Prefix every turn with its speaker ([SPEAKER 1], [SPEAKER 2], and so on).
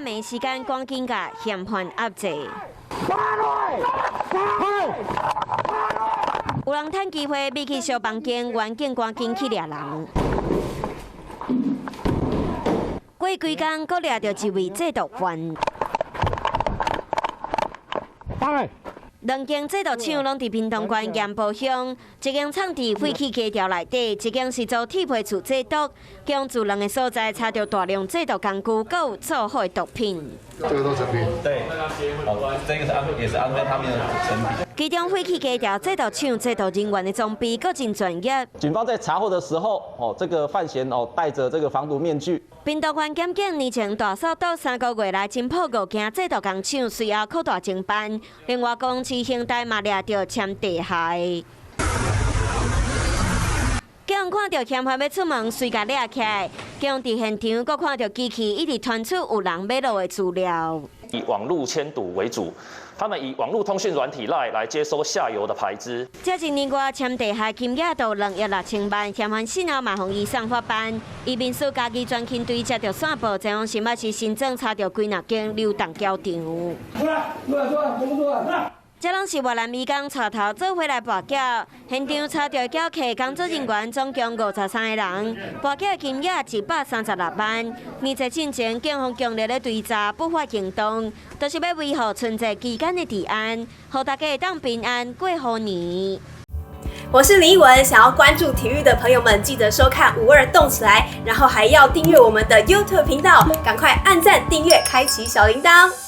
[SPEAKER 1] 暝時間趕緊共嫌犯壓制。有人趁機會避去小房間，員警趕緊去掠人。過幾工，閣掠著一位製毒犯。兩間製毒廠攏佇屏東縣鹽埔鄉，一間藏佇廢棄雞牢內底，一間是租鐵皮厝製毒。共住兩个所在查著大量製毒工具，閣有做好的毒品。
[SPEAKER 2] 這個都成品。
[SPEAKER 3] 對，哦，這個是安，也是安非他命的成品。
[SPEAKER 1] 其中廢棄雞牢製毒廠製毒人員的裝備閣真專業。
[SPEAKER 3] 警方在查獲的時候，哦，這個犯嫌哦戴著這個防毒面具。
[SPEAKER 1] 屏東縣檢警年前大掃毒3個月來偵破五間製毒工廠，隨後擴大偵辦。另外，公司兄弟嘛掠著簽地下的。警看著嫌犯欲出門，隨共掠起來。警佇現場，閣看著機器一直傳出有人欲落的資料。
[SPEAKER 4] 以網路簽賭為主，他們以網路通訊軟體 LINE 來接收下游的牌資。
[SPEAKER 1] 這一年外簽地下金額都2億6千萬，嫌犯死後嘛予伊送法辦。移民署家己專勤隊接著線報，前往新北市新莊查著幾若間流動轎場。
[SPEAKER 5] 出來，出來，出來，全部出來！
[SPEAKER 1] 這攏是越南移工帶頭做伙來跋筊，現場查著轎客工作人員總共53個人，跋筊金額136萬。年節進前，警方強力咧追查不法行動，都是欲維護春節期間的治安，予大家會當平安過虎年。
[SPEAKER 6] 我是林奕文，想要關注體育的朋友們，記得收看五二動起來，然後還要訂閱我們的 YouTube 頻道，趕快按讚、訂閱、開啟小鈴鐺。